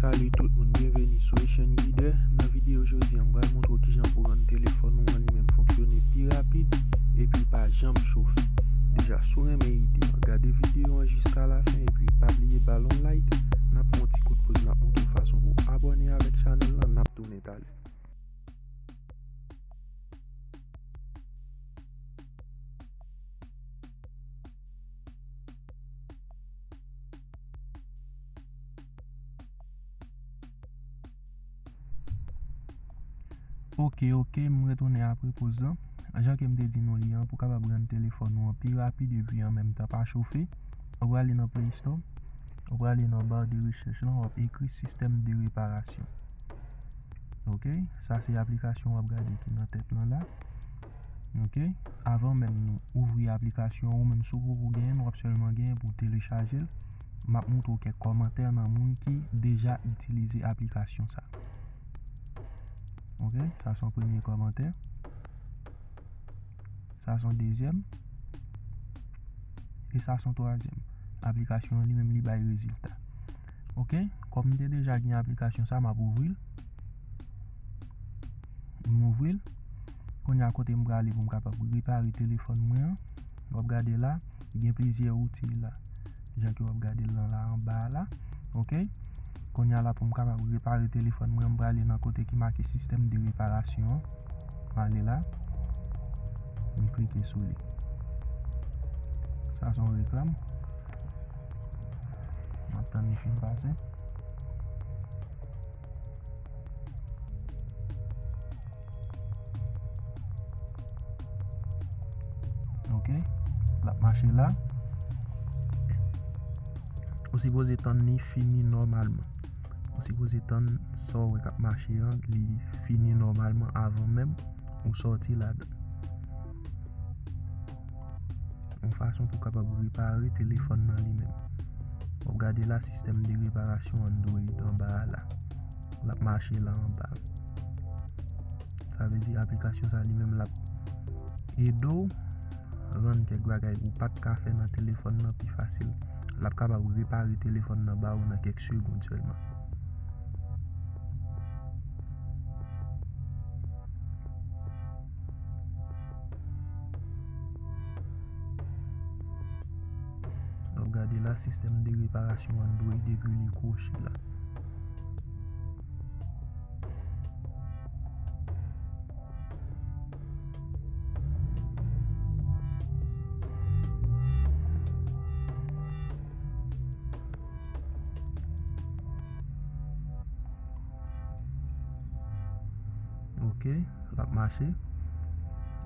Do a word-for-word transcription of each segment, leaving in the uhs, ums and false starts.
Salut tout moun, byenveni sou Echann Gidè. Nan videyo jodi a, m pral montre w kijan pou rann telefòn ou an li menm fonksyone pi rapid epi pa janm chofe. Deja, si w renmen ide an, gade videyo an jiska lafen epi pa bliye ba l yon like. N ap pran yon ti kout poz, n ap montre w fason pou w abòne avèk chanèl lan, n ap tounen talè. Ok, ok, m retounen apre poz lan. Jan ke m te di nou li an, pou w kapab rann telefòn ou an pi rapid epi an menm tan pa chofe, w prale nan Play Store, w prale nan ba de rechèch lan, w ap ekri système de réparation. Ok, sa se aplikasyon w ap gade ki nan tèt lan la. Ok, avan menm nou ouvri aplikasyon, ou menm si w poko genyen l, w ap sèlman genyen pou w telechaje l. M ap montre w kèk kòmantè nan moun ki deja itilize aplikasyon sa. Ok, sa se yon premye kòmantè. Sa se yon dezyèm. E sa se yon twazyèm. Aplikasyon an li menm li bay rezilta. Ok, kòm m te deja gen aplikasyon sa, m ap ouvri l. M ouvri l. Kounye a kote m prale pou m kapab repare telefòn mwen an. W ap gade la, gen plizyè outil la. Jan ke w ap gade l lan la anba a la. Ok. Kounye a la pou m kapab repare telefòn mwen, m prale nan kote ki make système de réparation an. M ale la. M klike sou li. Sa se yon reklam. M ap tann li fin pase. Ok, l ap mache la. Ou sipoze tann li fini nòmalman. Ou sipoze tann sa w wè k ap mache an, li fini nòmalman avan menm ou sòti ladan. Yon fason pou w kapab repare telefòn nan li menm. W ap gade la, système de réparation Android anba a la. L ap mache la anba. Sa vle di aplikasyon sa li menm l ap ede w rann kèk bagay ou pa t ka fè nan telefòn nan pi fasil. L ap kapab repare telefòn nan ba ou nan kèk segonn sèlman. W ap gade la, système de réparation Android epi li kwoche la. Ok, l ap mache.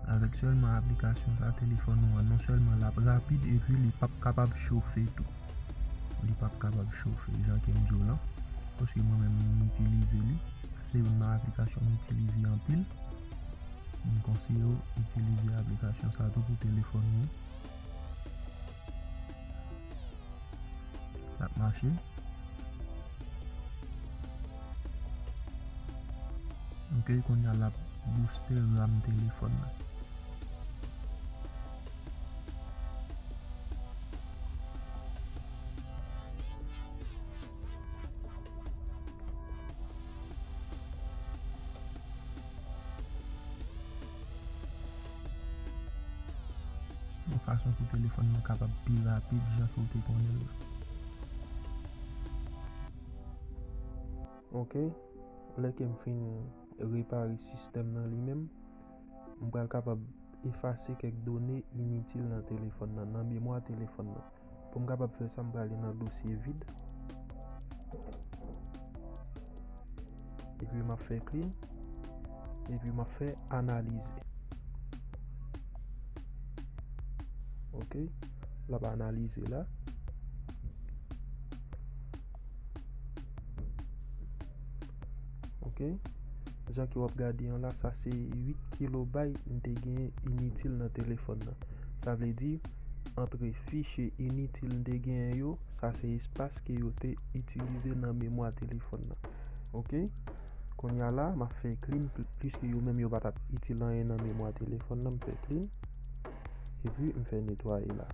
Avèk sèlman aplikasyon sa, telefòn ou an, non sèlman l ap rapid, epi li p ap kapab chofe tou. Li p ap kapab chofe, jan ke m di w lan. Paske mwen menm, m itilize li. Se youn nan aplikasyon m itilize anpil. M konseye w itilize aplikasyon sa tou pou telefòn ou. L ap mache. Ok, kounye a l ap booste ram telefòn nan. Yon fason pou telefòn nan kapab pi rapid jan ke w te konnen l la. Ok, lè ke m fin repare sistèm nan li menm, m pral kapab efase kèk done initil nan telefòn nan, nan memwa telefòn nan. Pou m kapab fè sa, m prale nan dosye vid. Epi m ap fè clean. Epi m ap fè analize. Ok. L ap analize la. Ok. Jan ke w ap gade an la, sa se uit kilobayt m te gen initil nan telefòn nan. Sa vle di, antre fichye initil m te genyen yo, sa se espas ke yo te itilize nan memwa telefòn nan. Ok. Kounye a la, m ap fè clean, pl-, pliske yo menm yo pa t ap itil anyen nan memwa telefòn nan, m fè clean. Epi, m fè netwaye la.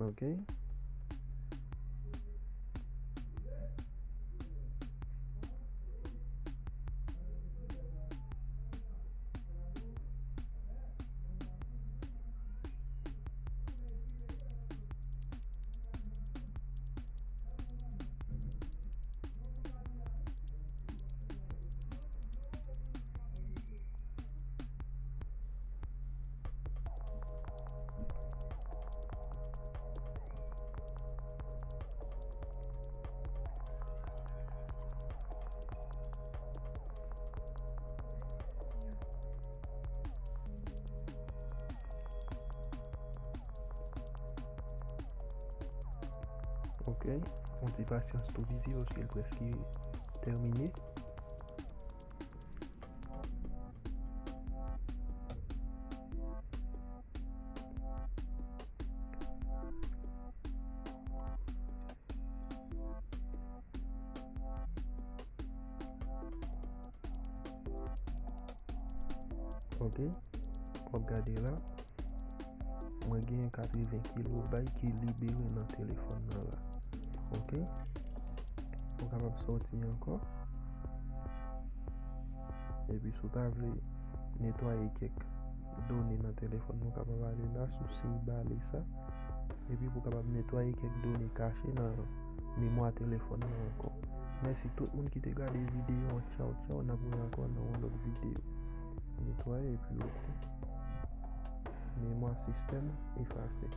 Ok. Ok, yon ti pasyans tou piti paske l prèske tèmine. Ok, w ap gade la. Mwen gen katreven kilobay ki libere nan telefòn nan la. Ok, ou kapab sòti ankò. Epi si w ta vle netwaye kèk done nan telefòn, nou kapab ale la sou siy bale sa. Epi pou w kapab netwaye kèk done kache nan memwa telefòn nan ankò. Mèsi tout moun ki te gade videyo an. Tchaw, tchaw, n ap wè ankò nan yon lòt videyo. Netwaye epi oke. Memwa sistèm efase.